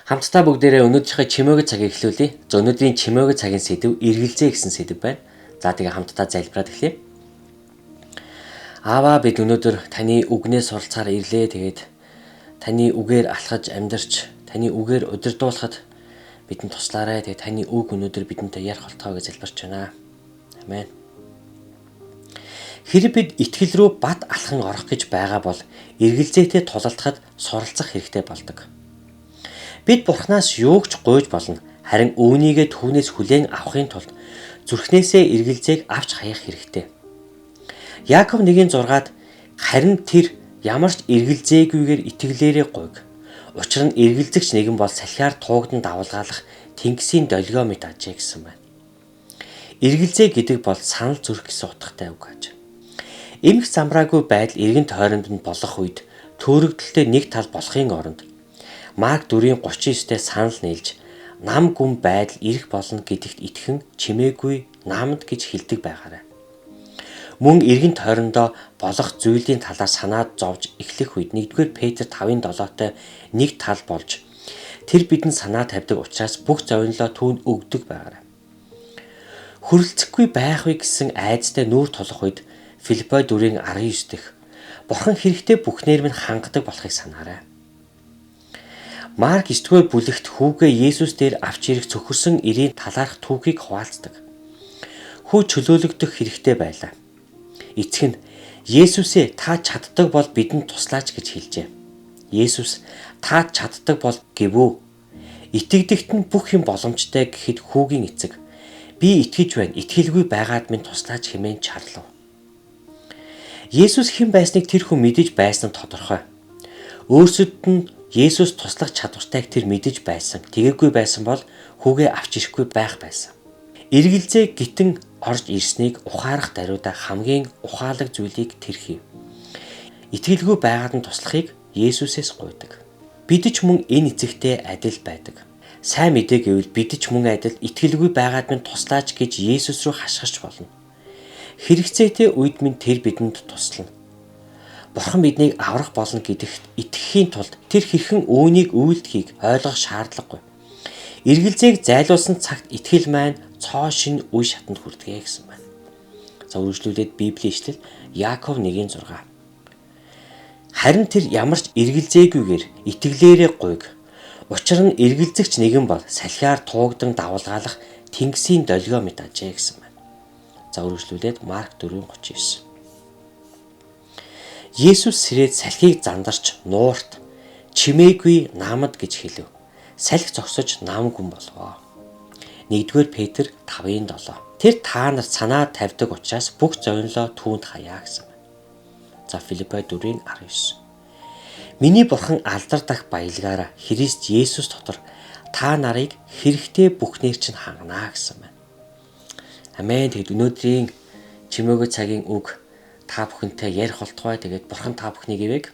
Хамтдаа бүгдээрээ өнөөдрийнхөө чимээгөө цагийг эхлүүлье. За өнөөдрийн чимээгөө цагийн сэдэв эргэлзээ гэсэн сэдэв байна. За тэгээ хамтдаа залбираад эхлэе. Аава, бид өнөөдөр таны үгнээс суралцахаар ирлээ. Тэгээд таны үгээр алхаж амьдарч, таны үгээр удирдуулахад бидэнд туслаарай. Тэгээд таны үг өнөөдөр бидэнтэй ярих болтгоо гэж залбирч байна. Амен. Хэрэг бид итгэл рүү бат алхан орох гэж байгаа бол эргэлзээтэй тулалдахад суралцах хэрэгтэй болдог. Бид Бурханаас юуг ч гуйж болно. Харин үүнийгээ түүнээс хүлээн авахын тулд зүрхнээсээ эргэлзээг авч хаях хэрэгтэй. Яаков 1:6-ад харин тэр ямар ч эргэлзээгүйгээр итгэлээрээ гуйг. Учир нь эргэлзэгч нэгэн бол салхиар туугдан давалгаалах тэнгисийн долгио мэт ажээ гэсэн байна. Эргэлзээ гэдэг бол санал зүрх гэсэн утгатай үг аж. Эмх замраагүй байдал эргэн тойронд нь болох үед төөрөгдөлтэй нэг тал болохын оронд Марк 4:39-тэй санал нийлж нам гүн байдал ирэх болно гэдэгт итгэн чимээгүй намд гэж хэлдэг байгаарай. Мөн эргэн тойрондоо болох зүйлийн талаар санаа зовж эхлэх үед 1-р Петр 5:7-тай нэг тал болж тэр бидэнд санаа тавьдаг учраас бүх зовнилоо түүнд өгдөг байгаарай. Хөрөлцөхгүй байх вэ гэсэн айдастай нүүр тулах үед Филиппой 4:19 дэх Бурхан хэрэгтэй бүхнээр минь хангадаг болохыг санаарай. Марк 9-р бүлэгт хүүгээ Есүс дээр авч ирэх цөхөрсөн эрийн талаарх түүхийг хуваалцдаг. Хүү чөлөөлөгдөх хэрэгтэй байлаа. Эцэг нь Есүсээ та чаддаг бол бидэнд туслаач гэж хэлжээ. Есүс та чаддаг бол гэвүү. Итгэдэгт нь бүх юм боломжтой гэхэд хүүгийн эцэг би итгэж байна. Итгэлгүй байгаад минь туслаач хэмээн чарлав. Есүс хэн байсныг тэр хүн мэдэж байсан нь тодорхой. Өөрсдөд нь Есүс туслах чадвартайг тэр мэдэж байсан. Тэгээгүй байсан бол хүүгээ авч ирэхгүй байх байсан. Эргэлзээ гитэн орж ирснийг ухаарах даруйда хамгийн ухаалаг зүйлийг тэр хийв. Итгэлгүй байгаад нь туслахыг Есүсээс гуйдаг. Бид ч мөн энэ эцэгтэй адил байдаг. Сайн мэдээ гэвэл бид ч мөн адил итгэлгүй байгаад минь туслаач гэж Есүс рүү хашгирч болно. Хэрэгцээтэй үед минь тэр бидэнд туслана. Бурхан биднийг аврах болно гэдэгт итгэхийн тулд тэр хэрхэн үүнийг үйлдэхийг ойлгох шаардлагагүй. Эргэлзээг зайлуулсан цагт итгэл маань цоо шин үе шатанд хүрдэгэ гэсэн байна. За үргэлжлүүлээд Библийн ишлэл Яаков 1:6. Харин тэр ямар ч эргэлзээгүйгээр итгэлээрээ гуйг. Учир нь эргэлзэгч нэгэн бол салхиар туугдан давалгаалах тэнгисийн долгио мэт ажээ гэсэн байна. За үргэлжлүүлээд Марк 4:39. Есүс сэрээд салхийг зандарч нуурт чимээгүй намд гэж хэлв. Салхи зогсож нам гүн болвоо. 1-р Петр 5:7. Тэр та нарт санаа тавьдаг учраас бүх зовнилоо түүнд хаяа гэсэн байна. За Филиппой 4:19. Миний бурхан алдар дах баялагаараа Христ Есүс дотор та нарыг хэрэгтэй бүхнээр чинь ханганаа гэсэн байна. Амен. Тэгэд өнөөдрийн чимээгөө цагийн үг та бүхэнтэй ярих болтугай. Тэгээд бурхан та бүхнийг ивэг.